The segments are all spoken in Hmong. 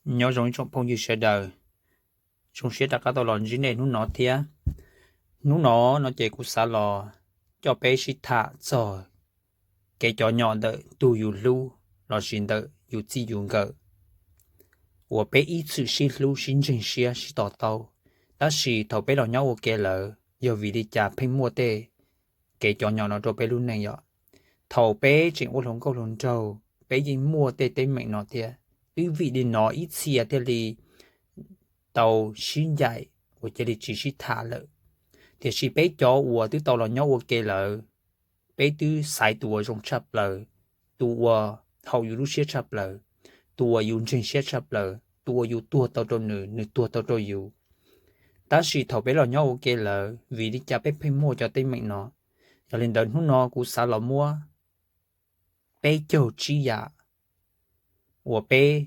Nyob zoo ib tsoom phooj ywg sawv daws, zoo siab rov qab tau los ntsib nej hnub no thiab. Hnub no no ces kuv xav los coj peb sib tham txog kev cov nyom ntawm tus yus hlub lossis ntawm yus txij yus nkawm, uas peb ib txwm sib hlub sib ntseeg siab sib to taub, tab sis thaum peb los nyob ua ke lawm yog vim li cas pheej muaj tej kev cov nyom no rau peb lub neej yom. Thaum peb tseem ua hluas nkauj hluas nraug peb yeej muaj tej teeb meem no thiab, twb vim li no ib txhia thiaj li tau sib ncaim uas cia li tsis sib tham lawm. Tiam sis peb cov uas twb tau los nyob ua ke lawm, peb twb xaiv tus uas zoo tshaj plaws, tus uas haum yus lub siab tshaj plaws, tus uas yus ntseeg siab tshaj plaws, tus uas yus tuag tau rau nws, nws tuag tau rau yus. Tab sis thaum peb los nyob ua ke lawm vim li cas peb pheej muaj cov teeb meem no? Yog li ntawd hnub no kuv xav los muab peb caug tsib yam uas peb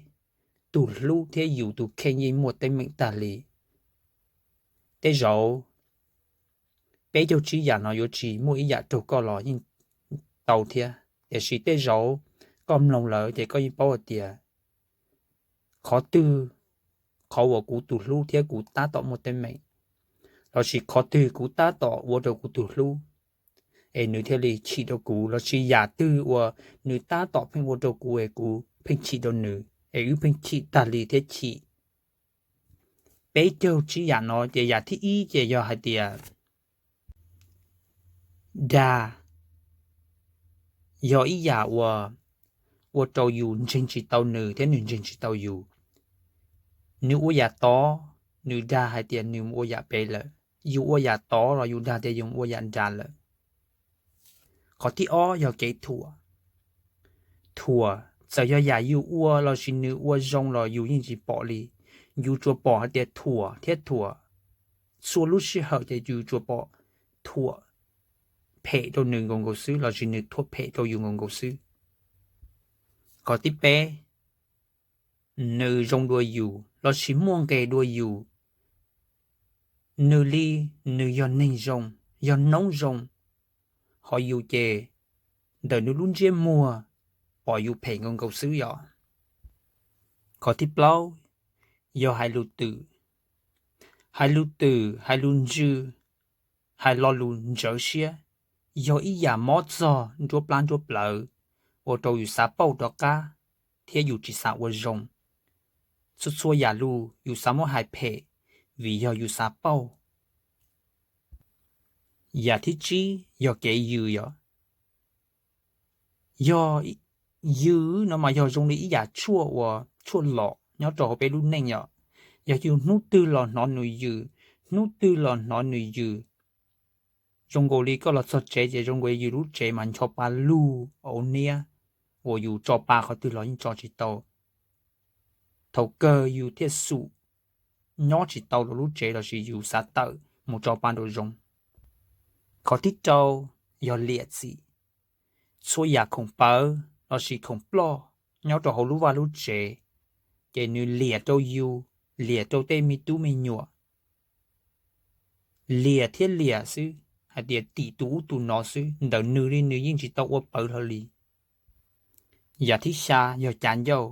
tus hlub thiab yus tus kheej yeej muaj teeb meem tag li. Tej zaum peb caug tsib yam no yuav tsis muaj ib yam raug koj los yeej tau thiab, tiam sis tej zaum koj mloog lawm ces koj yeej paub hais tias qhov twg, qhov uas kuv tus hlub thiab kuv tab tom muaj teeb meem, lossis qhov twg kuv tab tom ua rau kuv tus hlub es nws thiaj li chim rau kuv, lossis yam twg uas nws tab tom pheej ua rau kuv es kuv pheej chim rau nws es wb pheej chim tag li thiab chim. Peb caug tsib yam no ces yam thib ib ces yog hais tias dag yog ib yam uas ua rau yus ntseeg tsis tau nws thiab nws ntseeg tsis tau yus. Nws ua yam tod, nws dag hais tias nws ua yam pem lawm, yus ua yam tod los yus dag tias yus ua yam nrad lawm. Qhov thib ob yog kev thuam. Thuam, txawm yog yam yus ua lossis nws ua zoo los yus yeej tsis pom li, yus tsuas pom hais tias thuam thiab thuam. Txhua lub sij hawm ces yus tsuas pom thuam phem rau nws nkaus nkaus xwb lossis nws thuam phem rau yus nkaus nkaus xwb. Qhov thib peb, nws zoo dua yus lossis muaj nqis dua yus, nws li, nws yog neeg zoo, yog noob zoo, ho yus ces ntawm nws lub ntsiab muag pom yus phem nkaus nkaus xwb yom. Qhov thib plaub yog hais lus twm. Hais lus twm, hais lus ntsws, hais lo lus ntsawv siab, yog ib yam mob txog nruab plab nruab plawv, ua rau yus xav pauj rov qab thiab yus tsis xav ua zoo. Txhua txhua yam lus yus xav muab hais phem vim yog yus xav pauj. Yam thib tsib yog kev yws yom. Yog yws no mas yog zoo li ib yam tshuaj uas tshuaj lom nyob rau hauv peb lub neej yom. Yog yus hnub twg los hnov nws yws, hnub twg los hnov nws yws, zoo nkaus li koj los txog tsev ces zoo nkaus yws lub tsev mas ncho pa lug au niab, uas yus tso pa qhov twg los yeej tso tsis tau. Thaum kawg yus thiaj xum nyob tsis tau rau lub tsev lossis yus xav tawm mus tso pa nraum zoov. Qhov thib rau yog liam txim. Txhua yam khoom pawv lossis khoom ploj nyob rau hauv lub vaj lub tsev, ces nws liam rau yus, liam rau tej me tub me nyuam, liam thiab liam xwb, hais tias tim tus ub tus no xwb, ntawm nws li nws yeej tsis tau ua pawv hlo li. Yam thib xya yog cav ncauj.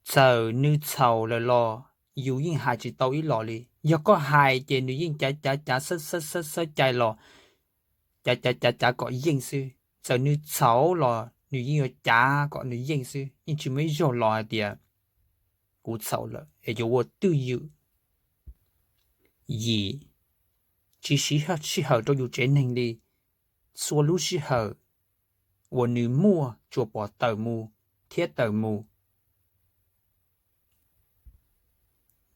Txawm nws txhaum lawm los yus yeej hais tsis tau ib los li. Yog koj hais ces nws yeej cav cav cav xawb xawb xawb xawb cai los, cav cav cav cav kom yeej xwb. Txawm nws txhaum los nws yeej yuav cav kom nws yeej xwb, yeej tsis muaj ib zaug los hais tias kuv txhaum lawm es yuav ua twj ywm. Yim, tsis siv sij hawm rau yus tsev neeg li. Txhua lub sij hawm uas nws muaj tsuas pom tawm mus thiab tawm mus,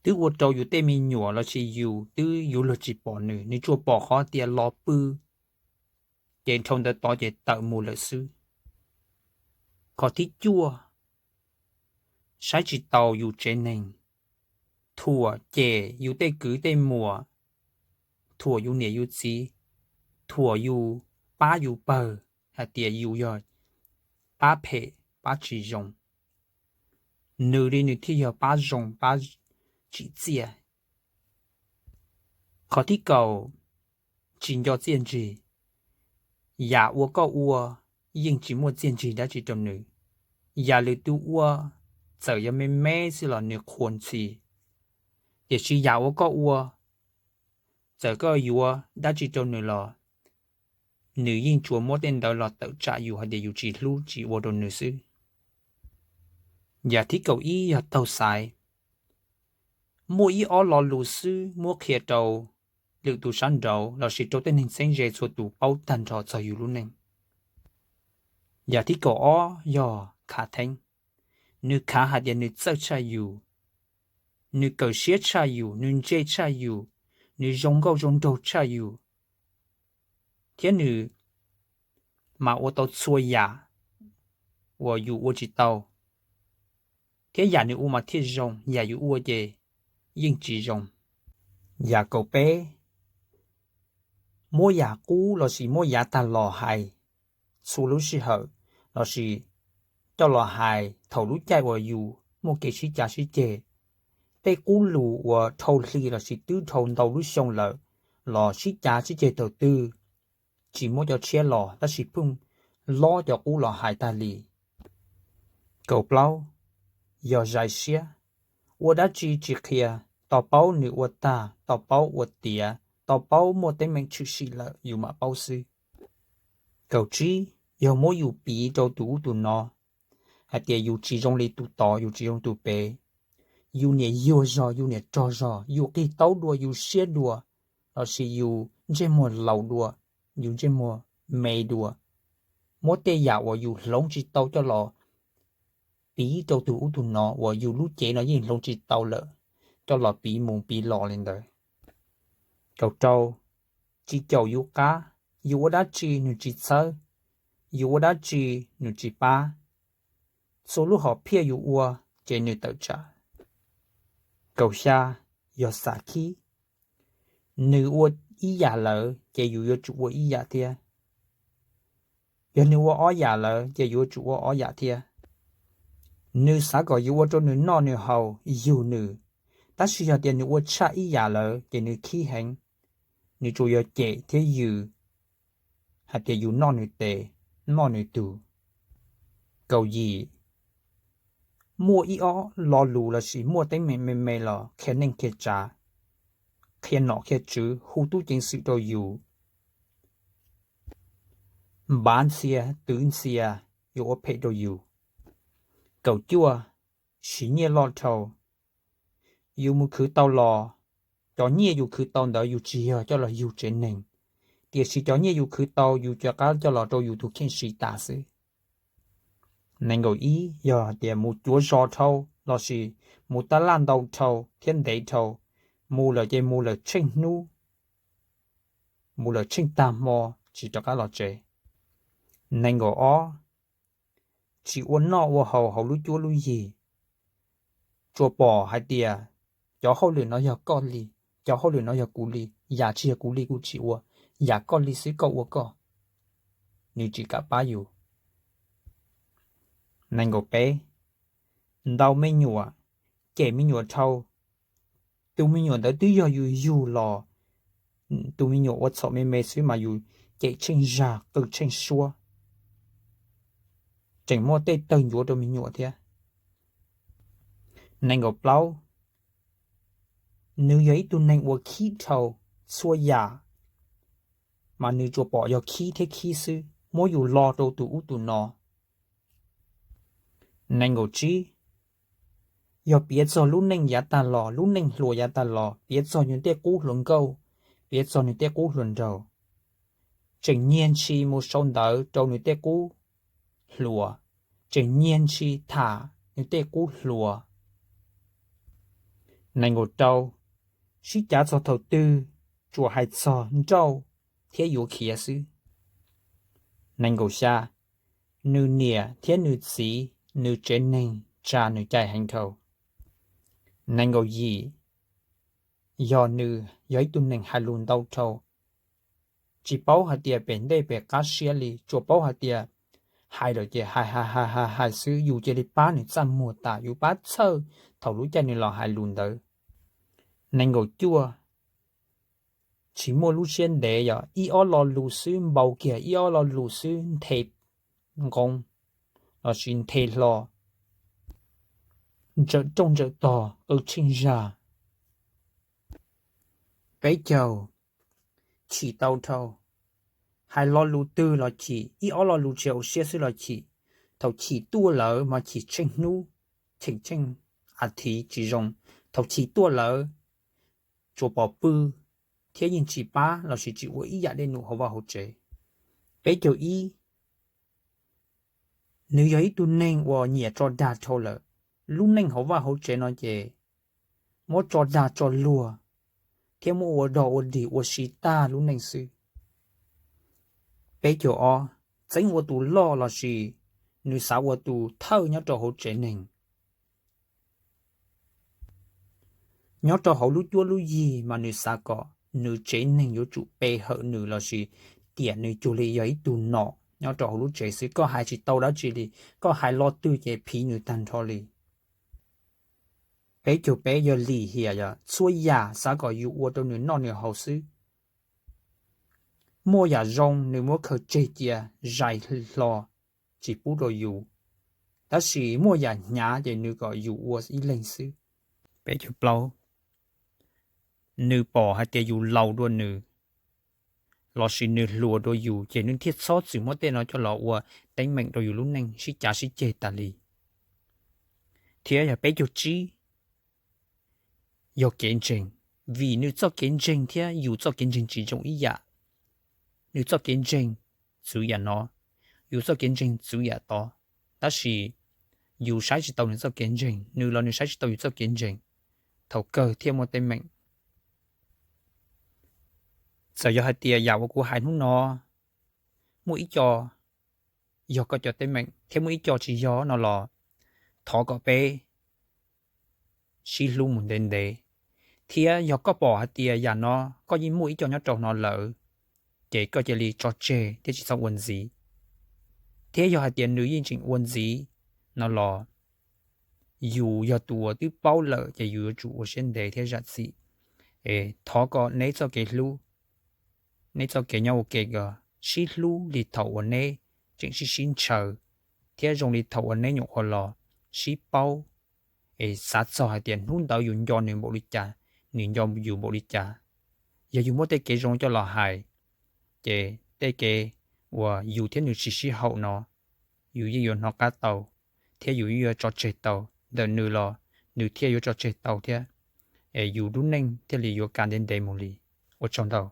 twb ua rau yus tej me nyuam lossis yus twb yuav luag tsis pom nws, nws tsuas pom qhov tias los pw, ces dhau ntawd tod ces tawm mus lawm xwb. Qhov thib cuaj, saib tsis taus yus tsev neeg, thuam cem yus tej kwv tej muam, thuam yus niam yus txiv, thuam yus, pab yus pawg hais tias yus yog pab phem pab tsis zoo, nws li nws thiaj yog pab zoo pab tsim txiaj. Qhov thib kaum, tsis nco txiaj ntsig. Yam uas koj ua yeej tsis muaj txiaj ntsig dab tsi rau nws. Yam lwm tus ua txawm yog me me xwb los nws qhuas ntxhi. Tiam sis yam uas koj ua, txawm koj yuav dab tsi rau nws los nws yeej tsuas muab tej ntawd los tawm tsam yus hais tias yus tsis hlub tsis ua rau nws xwb. Yam thib kaum ib yog taug xaiv. Muaj ib ob lo lus xwb muab qhia rau lwm tus sab nraud lossis rau tej neeg txheeb ze txhua tus paub tag nrho txog yus lub neej. Yam thib kaum ob yog khav theeb. Nws khav hais tias nws txawj tshaj yus, nws kawm siab tshaj yus, nws ntse tshaj yus, nws zoo nkauj zoo nraug tshaj yus, thiab nws mas ua tau txhua yam uas yus ua tsis tau, thiab yam nws ua mas thiaj zoo, yam yus ua ces yeej tsis zoo. Yam kaum peb, muab yam qub lossis muab yav tag los hais txhua lub sij hawm, lossis coj los hais thaum lub caij uas yus muaj kev sib cav sib ceg. Tej qub lus uas dhau hli lossis twb dhau ntau lub xyoo lawm los sib cav sib ceg thaum twg tsis muab cov tshiab los tab sis pheej lob cov qub los hais tag li. Kaum plaub, yog zais siab. Ua dab tsi tsis qhia, to paub nws ua tag, to paub ua tiav, to paub muaj teeb meem tshwm sim lawm yus mam paub xwb. Kaum tsib, yog muab yus piv rau tus ub tus no hais tias yus tsis zoo li tus tod, yus tsis zoo tus pem, yus niam yuag zog, yus niam rog zog, yus qig taub dua, yus siab dua, lossis yus ntsej muag laus dua, yus ntsej muag me dua. Muab tej yam uas yus hloov tsis tau coj los piv rau tus ub tus no uas yus lub cev no yeej hloov tsis tau lawm, coj los piv mus piv los li ntawd. Kaum rau, tsis caum yus qab. Yus ua dab tsi nws tsis txhawb, yus ua dab tsi nws tsis pab. Txhua lub hom phiaj yus ua ces nws tawm tsam. Kaum xya, yog xav khib. Nws ua ib yam lawm ces yus yuav tsum ua ib yam thiab. Yog nws ua ob yam lawm ces yuav tsum ua ob yam thiab. Nws xav kom yus ua rau nws noj nws haus yug nws, tab sis yog tias nws ua tshaj ib yam lawm ces nws khib heev, nws tsuas yog cem thiab yws hais tias yus noj nws tes, noj nws tug. Kaum yim, muaj ib ob lo lus lossis muaj teeb meem me me los qhia neej qhia tsav, qhia nom qhia tswv, hu tub ceev xwm rau yus, npav ntxhias twv ntxhias, yuav ua phem rau yus. Kaum cuaj, siv nyiaj loj dhau. Yus mus khwv tau los, cov nyiaj yus khwv tau ntawd yus tsis yog coj los yug tsev neeg, tiam sis cov nyiaj yus khwv tau yus cov qab coj los rau yus tus kheej siv tas xwb. Nees nkaum ib, yog tias mus cuav zos dhau lossis mus taj laj ntau dhau thiab ntev dhau, mus lawm ces mus lawm tsheej hnub, mus lawm tsheej tag hmo tsis rov qab los tsev. Nees nkaum ob, tsis ua noj ua haus hauv lub cuab lub yig. Tsuas pom hais tias cov hauj lwm no yog koj li, cov hauj lwm no yog kuv li, yam tsis yog kuv li kuv tsis ua, yam koj li xwb koj ua koj. Nws tsis kam pab yus. Nees nkaum peb, ntaus me nyuam, cem me nyuam dhau. Tus me nyuam ntawd twb yog yus yug los, tus me nyuam ua txhaum me me xwb mas yus cem tsheej zag qw tsheej suab, tseem muaj tej tawg ncuav rau me nyuam thiab. Nees nkaum plaub, nws yog ib tug neeg uas khib dhau, txhua yam mas nws tsuas pom yog khib thiab khib xwb, muab yus lo rau tus ub tus no. Nees nkaum tsib, yog piav txog lub neej yav tag los, lub neej hluas yav tag los, piav txog nws tej qub hluas nkauj, piav txog nws tej qub hluas nraug, tseem nyiag ntshis mus sau ntawv rau nws tej qub hluas, tseem nyiag ntshis tham nws tej qub hluas. Nees nkaum rau, sib cav txog thaum twg tsuas hais txog nrauj thiab yuav khiav xwb. Nees nkaum xya, nws niam thiab nws txiv, nws tsev neeg tsa nws cai heev dhau. Nees nkaum yim, yog nws yog ib tug neeg hais lus ntau dhau, tsis paub hais tias pem ntej pem qab siab li, tsuas paub hais tias hais lawm ces hais hais hais hais hais xwb, yus cia li pab nws txaj muag tas, yus pab txhawj thaum lub caij nws los hais lus ntawd. Nees nkaum cuaj, tsis muaj lub siab ntev, yog ib ob lo lus xwb, npau kiag ib ob lo lus xwb nthe nqoo lossis nthe hlo. ntsawm rooj ntsawm tog qw tsheej zag. Peb caug, chim tau dhau. Hais lo lus twg los chim, ib ob lo lus tsis haum siab xwb los chim. Thaum chim tuaj lawm mas chim tsheej hnub, chim tsheej a thiv tsis zoo. Thaum chim tuaj lawm, tsuas pom pw thiab yeej tsis pab lossis tsis ua ib yam dej num hauv vaj hauv tsev. Peb caug ib, nws yog ib tug neeg uas nyiam tso dag dhau lawm. Lub neej hauv vaj hauv tsev no ces muab tso dag tso luag thiab muab ua dog ua dig ua si tag lub neej xwb. Peb caug ob, txeeb ua tus loj lossis nws xav ua tus thawj nyob rau hauv tsev neeg. Nyob rau hauv lub cuab lub yig mas nws xav kom nws tsev neeg yuav tsum pe hawm nws lossis tiam nws cuag li yog ib tug nom nyob rau hauv lub tsev xwb. Koj hais tsis tau dab tsi li, koj hais lo twg ces phiv nws tag nrho li. Peb caug peb yog lim hiam, yog txhua yam xav kom yus ua rau nws noj nws haus xwb. Muaj yam zoo nws muab khaws tseg cia, zais hlo, tsis pub rau yus. Tab sis muaj yam hnyav ces nws kom yus ua ib leeg xwb. Peb caug plaub, nws pom hais tias yus laus dua nws lossis nws hluas dua yus ces nws thiaj txhob txwm muab tej no coj los ua teeb meem rau yus lub neej sib cav sib ceg tas li. Thiab yog peb caug tsib, yog kev ntseeg, vim nws txoj kev ntseeg thiab yus txoj kev ntseeg tsis zoo ib yam. Nws txoj kev ntseeg txwv yam no, yus txoj kev ntseeg txwv yam tod, tab sis yus saib tsis tau nws txoj kev ntseeg, nws los nws saib tsis tau yus txoj kev ntseeg, thaum kawg thiaj muaj teeb meem. Txawm yog hais tias yam uas kuv hais hnub no muaj ib co yog koj cov teeb meem thiab muaj ib co tsis yog no los thov kom peb sib hlub mus ntev ntev. Thiab yog koj pom hais tias yam no koj yeej muaj ib co nyob rau no lawm, ces koj cia li tso tseg thiab tsis txhob ua ntxiv. Thiab yog hais tias nws yeej tseem ua ntxiv no los yus yog tus uas twb paub lawm ces yus yuav tsum ua siab ntev thiab zam txim. Es thov kom neb txoj kev hlub, neb txoj kev nyob ua ke ko sib hlub li thaum uas neb tseem sib sib ntshaw, thiab zoo li thaum uas neb nyuam qhuav los sib paub, es xav txog hais tias hnub ntawd yus nco nws npaum li cas, nws nco yus npaum li cas. Yog yus muab tej kev zoo coj los hais, ces tej kev uas yus thiab nws tsis sib haum no, yus yeej yuav hnov qab tau, thiab yus yeej yuav tso tseg tau ntawm nws los nws thiaj yuav tso tseg tau thiab, es yus lub neej thiaj li yuav kav ntev ntev mus li. Ua tsaug ntau.